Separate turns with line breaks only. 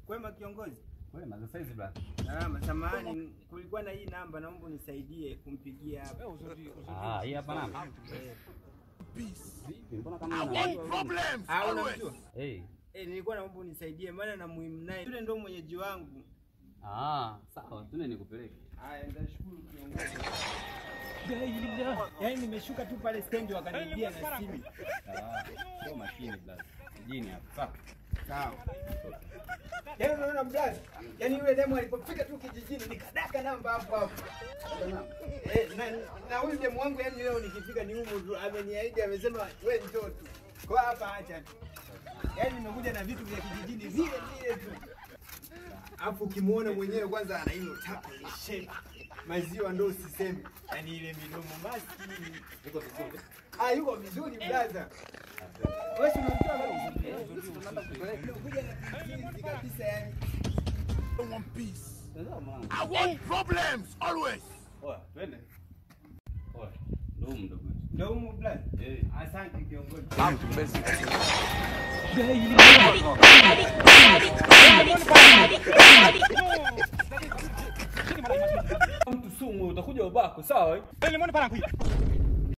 Kwema kiongozi?
Kwema, za saizi bwana.
Salama, samahani, kulikuwa na hii namba naomba unisaidie kumpigia hapa.
Ah, hii hapa namba. Vipi, mbona kama una
problems?
Ah, unamjua?
Eh.
Eh, nilikuwa naomba unisaidie maana na muhimu naye. Yule ndio mwenyeji wangu.
Ah, sawa, tuna nikupeleke.
Haya, nitashukuru kiongozi. Yaani nimeshuka tu pale stendi wakaniibia na simu.
Ah, sio makini blaza. Jini hapa. Sawa.
Sawa. Yaani unaona blaza? Yaani yule demu alipofika tu kijijini nikadaka namba hapo hapo. Eh, na huyu demu wangu yani leo nikifika ni humu tu ameniahidi amesema wewe njoo tu. Kwa hapa acha tu. Yaani nimekuja na vitu vya kijijini vile vile tu. Alafu ukimuona mwenyewe kwanza ana hilo tako ni shape. Maziwa ndio usiseme. Yaani ile midomo maskini.
Yuko vizuri.
Ah, yuko vizuri blaza. Wewe unamjua bado? Nimekuja na kijiji kabisa yani.
I want peace. I want problems always.
Oya, twende. Oya, ndio mdogo.
Ndio humu blaza.
Eh.
Asante kiongozi.
Mtu sumu utakuja ubako, sawa?
Limoni para kuya.